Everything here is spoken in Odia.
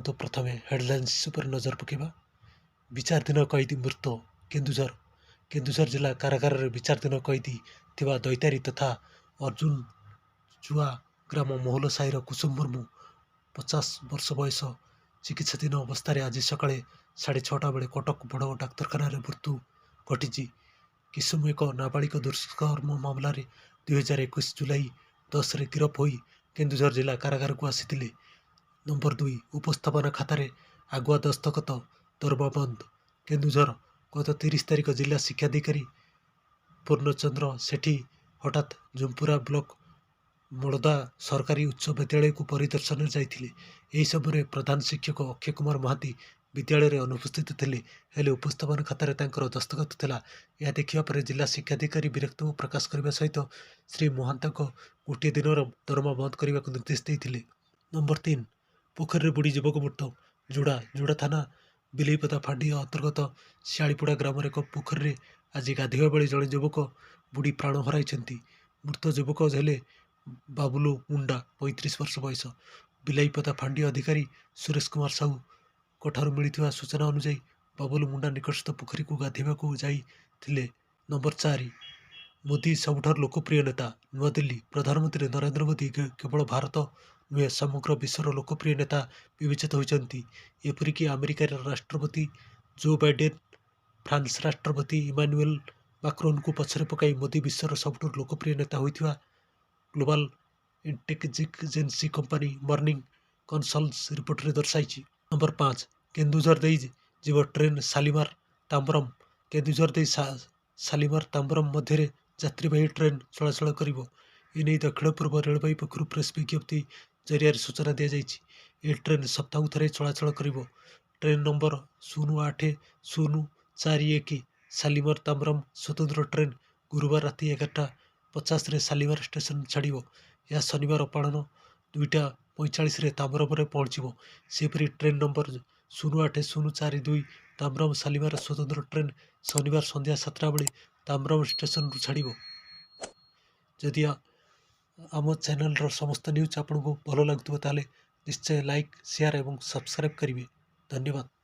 ଆସନ୍ତୁ ପ୍ରଥମେ ହେଡ଼ଲାଇନ୍ସ ଉପରେ ନଜର ପକାଇବା। ବିଚାରାଧୀନ କଏଦୀ ମୃତ। କେନ୍ଦୁଝର। କେନ୍ଦୁଝର ଜିଲ୍ଲା କାରାଗାରରେ ବିଚାରାଧୀନ କଏଦୀ ଥିବା ଦୈତାରୀ ତଥା ଅର୍ଜୁନ ଚୁଆ ଗ୍ରାମ ମହୁଲ ସାହିର କୁସୁମ ମୁର୍ମୁ, 50 ବର୍ଷ ବୟସ, ଚିକିତ୍ସାଧୀନ ଅବସ୍ଥାରେ ଆଜି ସକାଳେ 6:30 ବେଳେ କଟକ ବଡ଼ ଡାକ୍ତରଖାନାରେ ମୃତ୍ୟୁ ଘଟିଛି। କିସୁମ ଏକ ନାବାଳିକ ଦୁଷ୍କର୍ମ ମାମଲାରେ 2021 ଜୁଲାଇ 10ରେ ଗିରଫ ହୋଇ କେନ୍ଦୁଝର ଜିଲ୍ଲା କାରାଗାରକୁ ଆସିଥିଲେ। ନମ୍ବର 2, ଉପସ୍ଥାପନା ଖାତାରେ ଆଗୁଆ ଦସ୍ତଖତ, ଦରମା ବନ୍ଦ। କେନ୍ଦୁଝର। ଗତ 30 ତାରିଖ ଜିଲ୍ଲା ଶିକ୍ଷାଧିକାରୀ ପୂର୍ଣ୍ଣଚନ୍ଦ୍ର ସେଠୀ ହଠାତ୍ ଝୁମ୍ପୁରା ବ୍ଲକ ମଳଦା ସରକାରୀ ଉଚ୍ଚ ବିଦ୍ୟାଳୟକୁ ପରିଦର୍ଶନରେ ଯାଇଥିଲେ। ଏହି ସମୟରେ ପ୍ରଧାନ ଶିକ୍ଷକ ଅକ୍ଷୟ କୁମାର ମହାନ୍ତି ବିଦ୍ୟାଳୟରେ ଅନୁପସ୍ଥିତ ଥିଲେ। ହେଲେ ଉପସ୍ଥାପନା ଖାତାରେ ତାଙ୍କର ଦସ୍ତଖତ ଥିଲା। ଏହା ଦେଖିବା ପରେ ଜିଲ୍ଲା ଶିକ୍ଷାଧିକାରୀ ବିରକ୍ତ ପ୍ରକାଶ କରିବା ସହିତ ଶ୍ରୀ ମହାନ୍ତଙ୍କ ଗୋଟିଏ ଦିନର ଦରମା ବନ୍ଦ କରିବାକୁ ନିର୍ଦ୍ଦେଶ ଦେଇଥିଲେ। ନମ୍ବର 3, ପୋଖରୀରେ ବୁଡ଼ି ଯୁବକ ମୃତ। ଯୋଡ଼ା। ଯୋଡ଼ା ଥାନା ବିଲେଇପଦା ଫାଣ୍ଡି ଅନ୍ତର୍ଗତ ଶିଆଳିପଡ଼ା ଗ୍ରାମର ଏକ ପୋଖରୀରେ ଆଜି ଗାଧୋଇବା ବେଳେ ଜଣେ ଯୁବକ ବୁଡ଼ି ପ୍ରାଣ ହରାଇଛନ୍ତି। ମୃତ ଯୁବକ ହେଲେ ବାବୁଲୁ ମୁଣ୍ଡା, 35 ବର୍ଷ ବୟସ। ବିଲାଇପଦା ଫାଣ୍ଡି ଅଧିକାରୀ ସୁରେଶ କୁମାର ସାହୁଙ୍କ ଠାରୁ ମିଳିଥିବା ସୂଚନା ଅନୁଯାୟୀ, ବାବୁଲୁ ମୁଣ୍ଡା ନିକଟସ୍ଥ ପୋଖରୀକୁ ଗାଧୋଇବାକୁ ଯାଇଥିଲେ। ନମ୍ବର 4, ମୋଦି ସବୁଠାରୁ ଲୋକପ୍ରିୟ ନେତା। ନୂଆଦିଲ୍ଲୀ। ପ୍ରଧାନମନ୍ତ୍ରୀ ନରେନ୍ଦ୍ର ମୋଦି କେବଳ ଭାରତ ନୁହେଁ, ସମଗ୍ର ବିଶ୍ୱର ଲୋକପ୍ରିୟ ନେତା ବିବେଚିତ ହୋଇଛନ୍ତି। ଏପରିକି ଆମେରିକାର ରାଷ୍ଟ୍ରପତି ଜୋ ବାଇଡେନ୍, ଫ୍ରାନ୍ସ ରାଷ୍ଟ୍ରପତି ଇମାନୁଏଲ ମାକ୍ରୋନଙ୍କୁ ପଛରେ ପକାଇ ମୋଦି ବିଶ୍ୱର ସବୁଠାରୁ ଲୋକପ୍ରିୟ ନେତା ହୋଇଥିବା global intelligence company morning consult ରିପୋର୍ଟରେ ଦର୍ଶାଇଛି। ନମ୍ବର 5, କେନ୍ଦୁଝର ଦେଇ ଯିବ ଟ୍ରେନ୍ ଶାଲିମାର ତାମ୍ବରମ। କେନ୍ଦୁଝର ଦେଇ ଶାଲିମାର ତାମ୍ବରମ ମଧ୍ୟରେ ଯାତ୍ରୀବାହୀ ଟ୍ରେନ୍ ଚଳାଚଳ କରିବ। ଏନେଇ ଦକ୍ଷିଣ ପୂର୍ବ ରେଳବାଇ ପକ୍ଷରୁ ପ୍ରେସ୍ ବିଜ୍ଞପ୍ତି ଜରିଆରେ ସୂଚନା ଦିଆଯାଇଛି। ଏହି ଟ୍ରେନ୍ ସପ୍ତାହକୁ ଥରେ ଚଳାଚଳ କରିବ। ଟ୍ରେନ୍ ନମ୍ବର 08041 ଶାଲିମାର ତାମ୍ବରମ ସ୍ୱତନ୍ତ୍ର ଟ୍ରେନ୍ ଗୁରୁବାର ରାତି 11:50ରେ ଶାଲିମାର ଷ୍ଟେସନ ଛାଡ଼ିବ। ଏହା ଶନିବାର ଅପରାହ୍ନ 2:45ରେ ତାମ୍ବରମରେ ପହଞ୍ଚିବ। ସେହିପରି ଟ୍ରେନ୍ ନମ୍ବର 08042 ତାମ୍ବରମ ଶାଲିମାର ସ୍ୱତନ୍ତ୍ର ଟ୍ରେନ୍ ଶନିବାର ସନ୍ଧ୍ୟା 7ଟା ବେଳେ ତାମ୍ବରମ ଷ୍ଟେସନରୁ ଛାଡ଼ିବ। ଯଦି ଆମ ଚ୍ୟାନେଲର ସମସ୍ତ ନ୍ୟୁଜ୍ ଆପଣଙ୍କୁ ଭଲ ଲାଗୁଥିବ, ତାହେଲେ ନିଶ୍ଚୟ ଲାଇକ୍, ସେୟାର ଏବଂ ସବସ୍କ୍ରାଇବ୍ କରିବେ। ଧନ୍ୟବାଦ।